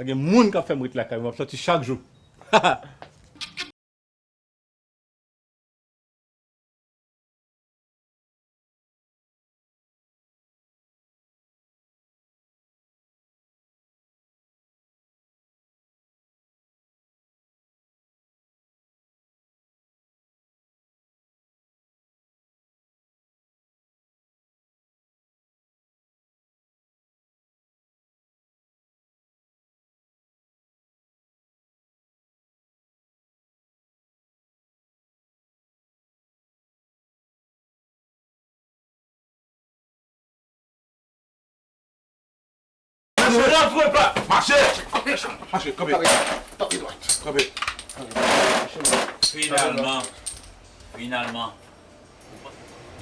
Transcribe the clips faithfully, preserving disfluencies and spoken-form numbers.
Pa gen moun k ap fè m ret lakay mwen, m ap sòti chak jou. Mache! Mache! Mache, kanpe. Kanpe. Finalman, finalman,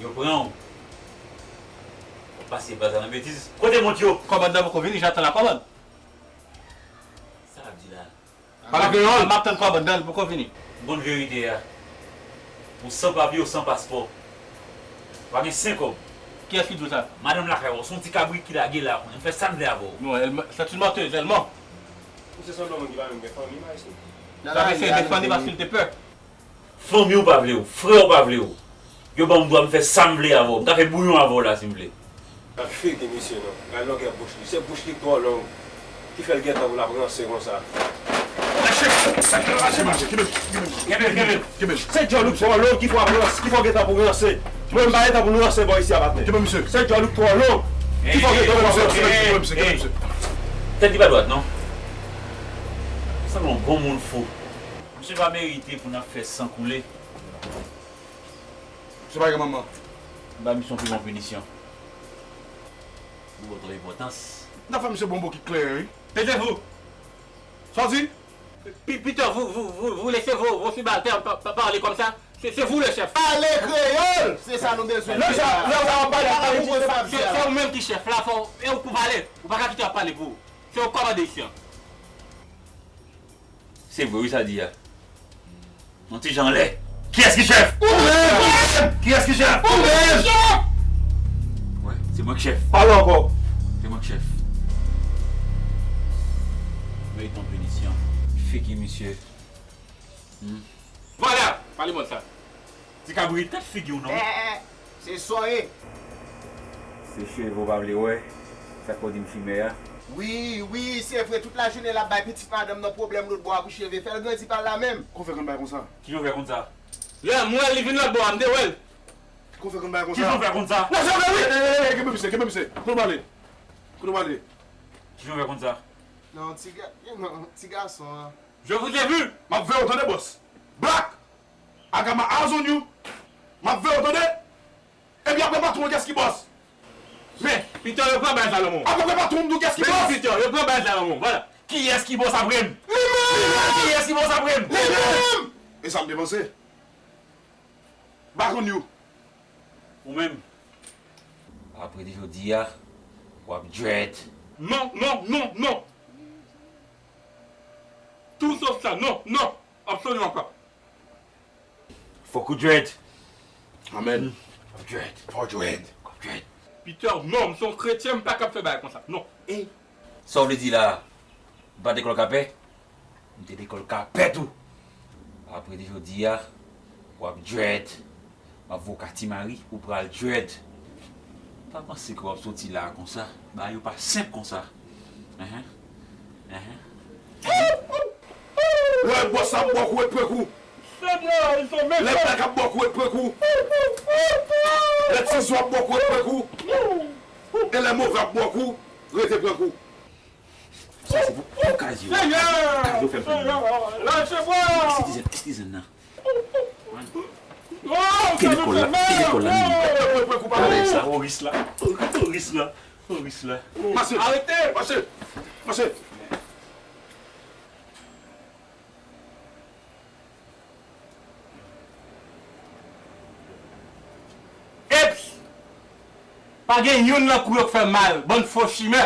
yo pran w. W ap pase baz la nan betiz. Kote mont yo? Kòmandan poko vini, jan tann la kòmandan. Sa l ap di la? Pale kreyòl. M ap tann kòmandan, li poko vini. M konn verite a. Ou san papye, ou san paspò. Ou pa gen senk kòb. Kiyès ki di w sa? Madanm lakay ou, se yon ti kabrit ki lage la, konnen m fè sa m vle avè w. Non, elle, c'est une menteuse, elle ment. Ou se sanble yon moun ki pa menm gen fanmi, maestro. L ap eseye defann li paske l te pè. Fanmi w pa vle w, frè w pa vle w. Yo ban m dwa m fè sa m vle avè w. M ka fè bouyon avè w la si m vle. Gad figi misye non. Gad longè bouch li. Se bouch li k twò long ki fè l gentan pou l ap ranse konsa. Mache! Mache, mache, kenbe l, kenbe l. Kenbe l, kenbe l. Kenbe l. Se djòl ou k twò long ki fè w ap ranse, ki fè w gentan pou ranse. Mwen m pa gentan pou m ranse bò isi a patnè. Kenbe misye. Se djòl ou k twò long ki fè w gentan pou ranse. Kenbe misye, kenbe misye, kenbe misye. Tèt li pa dwat non. Sanble yon granmoun fou. Misye pa merite pou n ap fè san koule. Misye pa gen manman. M ba misye yon pi bon pinisyon. Ou ba w twòp enpòtans. N ap fè misye bon bokit kleren wi. Taisez-vous! Sa w di? Pi- Peter, vous, vous, vous, vous laissez vos, vos subalternes pa- pa- parler comme ça? C'est c'est vous le chef. Pale kreyòl! Se sa nou bezwen. Lè sa, lè sa w ap pale, pale pou sa. Se se ou menm ki chèf la, fò e ou pou pale. Ou pa ka kite y ap pale pou ou. Se ou k kòmande isi an. Se vre wi sa di a. Yon ti jan anlè. Kiyès ki chèf? Ou menm! Kiyès ki chèf? Ou menm! Wi, se mwen k chèf. Pale ankò. Se mwen k chèf. Merite yon pinisyon. Figi misye. Hmm. Vwala! Pale mòd sa. Ti kabrit, gad figi w non. Eh, eh, eh. Se sa w ye. Se cheve w pa vle wè, sa k fè w di m chimè a? Wi, wi, se vre, tout lajounen l ap bay pitit madanm nan pwoblèm lòt bò a pou cheve, fè l grandi pa l la menm. Kòman w fè konn bagay konsa? Kijan w fè konn sa? Lè m wè l, li vin lòt bò a, m te wè l. Kòman w fè konn bagay konsa? Kijan w fè konn sa? Nan cheve wi! Eh, eh, eh, kenbe misye, kenbe misye. Kote w pale? Kote w pale? Kijan w fè konn sa? Non, ti ga-, non, ti gason an. Je vous ai vu! M ap veye w tande bòs. Black! I got my eyes on you! M ap veye w tande! Epi apre patwon, kiyès ki bòs? Men, Peter, yo pran baz la nan men w. Apre patwon, m di w kiyès ki bòs? Men Peter, yo pran baz la nan men w, vwala. Kiyès ki bòs apre m? Li menm! Kiyès ki bòs apre m? Li menm! E sa m te panse. Back on you. Ou menm. Apre de jodi a, w ap dread. Non, non, non, non. Tou sof sa, non, non. Absoliman pa. Fòk ou dread. Amen. W ap dread. Fò dread. W ap dread. Peter, non, m se yon kretyen, m pa kab fè bagay konsa. Non. E sa w vle di la a? M pa te kwè w kapè? M te lekòl kapè tou. Apre de jodi a, w ap dread. M ap voye w ka Ti Mari, ou pral dread. Pa panse ke w ap soti la a konsa. Bagay yo pa senp konsa. Enhen. Enhen. Lè bòs ap bò kou, ret pran kou. Lè blak ap bò kou, ret pran kou. Lè tizon ap bò kou, ret pran kou. E lè move ap bò kou, rete pran kou. Sa se pou, pou kaz yo. Kaz yo fè m fè m. Lâche pran! Citizen, citizen nan. Ki lekòl la, ki lekòl la menm? Bagay sa. Toris la, toris la, toris la. Mache! Arete! Mache! Mache! Eps! Pa gen youn nan kou yo k fè m mal, bann fo chimè!